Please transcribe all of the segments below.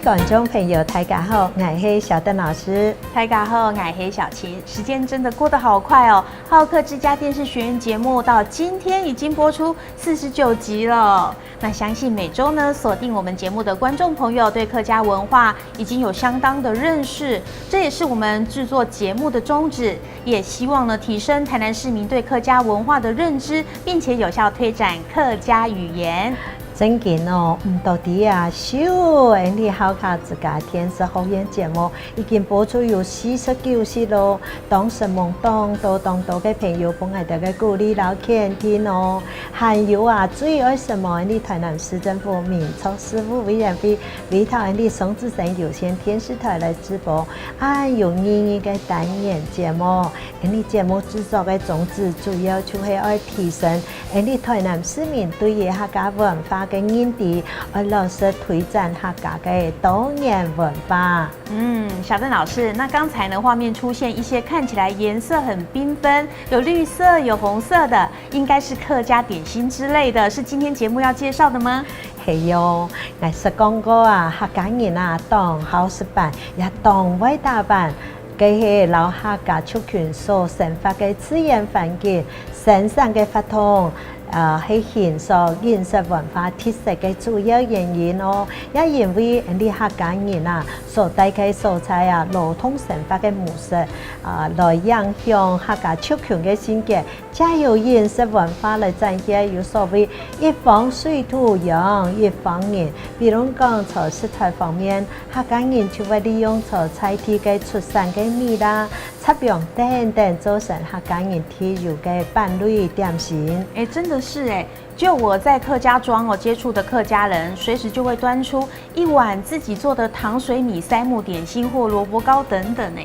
觀眾朋友，大家好，𠊎係小鄧老師。大家好，𠊎係小琴。時間真的過得好快哦！好客之家電視學院節目到今天已經播出49集了。那相信每週呢鎖定我們節目的觀眾朋友，對客家文化已經有相當的認識。這也是我們製作節目的宗旨，也希望呢提升台南市民對客家文化的認知，並且有效推展客家語言。最近哦，毋到底啊，秀你好客之家電視學院節目已經播出有49集咯。當時蒙當多當多个朋友幫𠊎哋个鼓勵摎肯定哦。還有啊，最愛什麼？你台南市政府民族事務委員會委託你雙子星有線電視台來直播，啊有意義个單元節目。你節目製作的宗旨主要就是愛提升你台南市民對於客家文化个認知，愛落實推展客家个多元文化。嗯，小鄧老師，那剛才呢畫面出現一些看起來顏色很繽紛，有綠色有紅色的，應該是客家點心之類的，是今天節目要介紹的嗎？係喲，𠊎說講過啊，客家人啊，當好食飯，也當會打扮。這係老客家族群所生活个自然環境、生產个活動，係形塑飲食文化特色个主要原因哦。也因為你客家人啊所帶个素材啊，勞動生活个模式啊，來影響客家族群个性格，藉由飲食文化來展現有所謂一方水土養一方人。比如講，從食材方面，客家人就會利用從菜地个出產个米啦、插秧等等，做成客家人特有个粄類點心。哎，真的是哎，就我在客家莊哦接觸的客家人，隨時就會端出一碗自己做的糖水米鰻木點心或蘿蔔糕等等呢。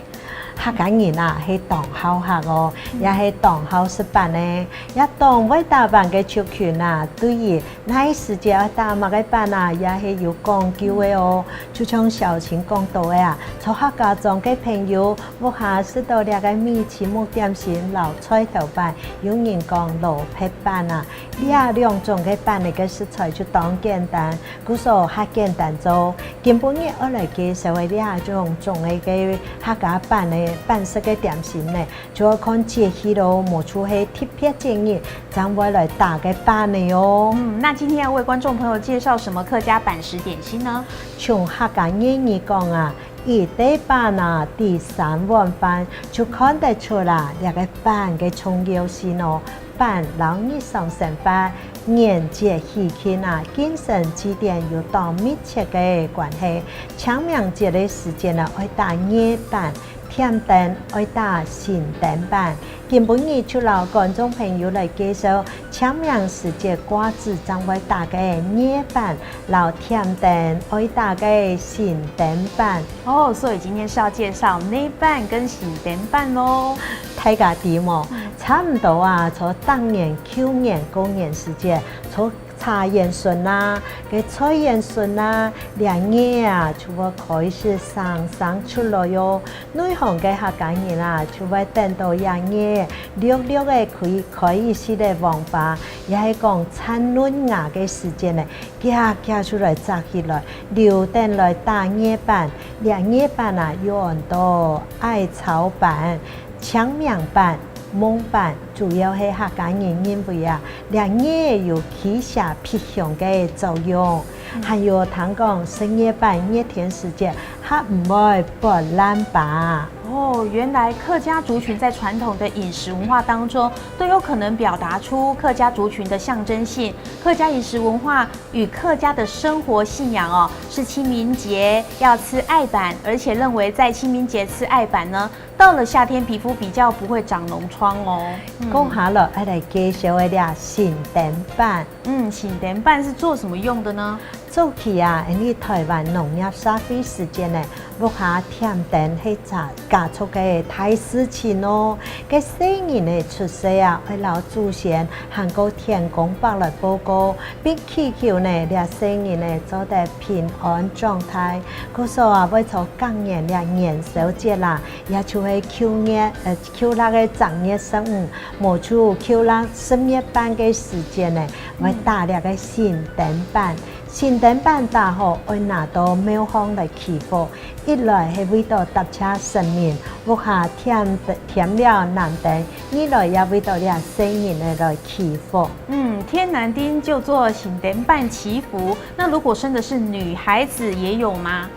客家人啊，係當好客哦，也係當好食飯呢，也當會打扮个族群啊，對於哪時節打麼个扮啊，也係有講究的哦。就像小琴講到的啊，從客家莊个朋友，屋下食到兩個米鰭木點心、老菜頭粄，有人講蘿蔔粄啊，呢兩種个粄的個食材就當簡單，故說較簡單做。今晡日我來介紹的兩種種的個客家粄的粄食个點心呢，就要看節氣咯，無處係特別節日，才會來打个粄的哦。嗯，那今天要為觀眾朋友介紹什麼客家粄食點心呢？從客家諺語講啊，一塊粄啊，抵三碗飯，就看得出啦，這个粄个重要性哦。粄摎日常生活、年節喜慶啊，敬神祭典有當密切个關係。清明節的時間啊，愛打糜粄；點燈愛打心燈粄。今晡日就摎觀眾朋友來介紹清明時節掛紙將會打个糜粄，摎點燈愛打个心燈粄。哦，所以今天是要介紹糜粄跟心燈粄囉。大家知無？差唔多啊，從當年舊年過年時節，從茶葉筍啊，个菜葉筍啊，兩葉啊，就會開始生生出來喲。內行个客家人啊，就會等到兩葉綠綠的開開始的黃花，也係講產嫩芽个時間呢，夾夾出來摘起來，留等來打糜粄。兩糜粄啊，有很多艾草粄、清明粄、夢粄，主要係客家人認為啊，兩葉有驅邪辟邪个作用。還有聽講食糜粄熱天時節，較毋會剝爛吧。哦，原來客家族群在傳統的飲食文化當中，都有可能表達出客家族群的象徵性。客家飲食文化與客家的生活信仰哦，是清明節要吃艾粄，而且認為在清明節吃艾粄呢，到了夏天皮膚比較不會長膿瘡哦。講下了，愛來介紹的倆心燈粄。嗯，心燈粄是做什麼用的呢？早期啊，𪜶哋台灣農業社會時間呢，屋下點燈係家家族个大事情哦。个細人呢出世啊，愛摎祖先還閣天公伯來報告，並祈求呢，倆細人呢做得平安狀態。故說啊，為做今年倆元宵節啦，也就係舊月舊曆个正月15，無處舊曆10月半个時間呢，會打倆個心燈粄。神燈板打予愛拿到廟方來祈福，一來係為著答謝神明，屋下添添了男丁；二來也為著遮細人的來祈福。嗯，添男丁就做神燈板祈福。那如果生的是女孩子，也有嗎？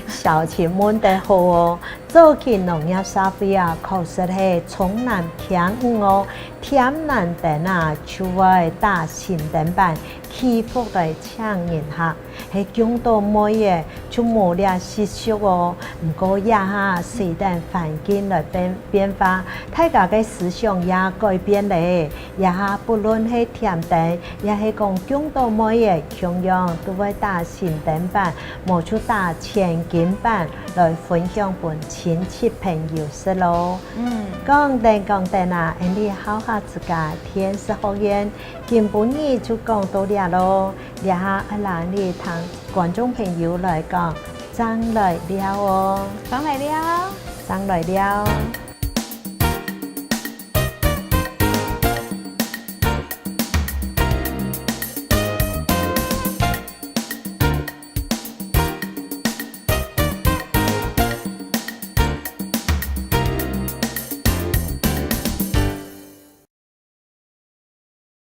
小琴問得好哦，早期農業社會啊，確實係重男輕女哦，添男丁啊，就愛打神燈板祈福來請人客，係講到尾的就無這習俗哦。毋過也哈，隨著環境來變變化，大家的思想也改變咧。也哈，不論係添丁，也係講講到尾的，同樣都會打神燈板，無就打千金板來分享予親戚朋友食囉。講定講定啊，𪜶好客之家電視學院，今晡日就講到遮囉，遮下愛咱哩同觀眾朋友來講，正來尞哦，正來尞，正來尞。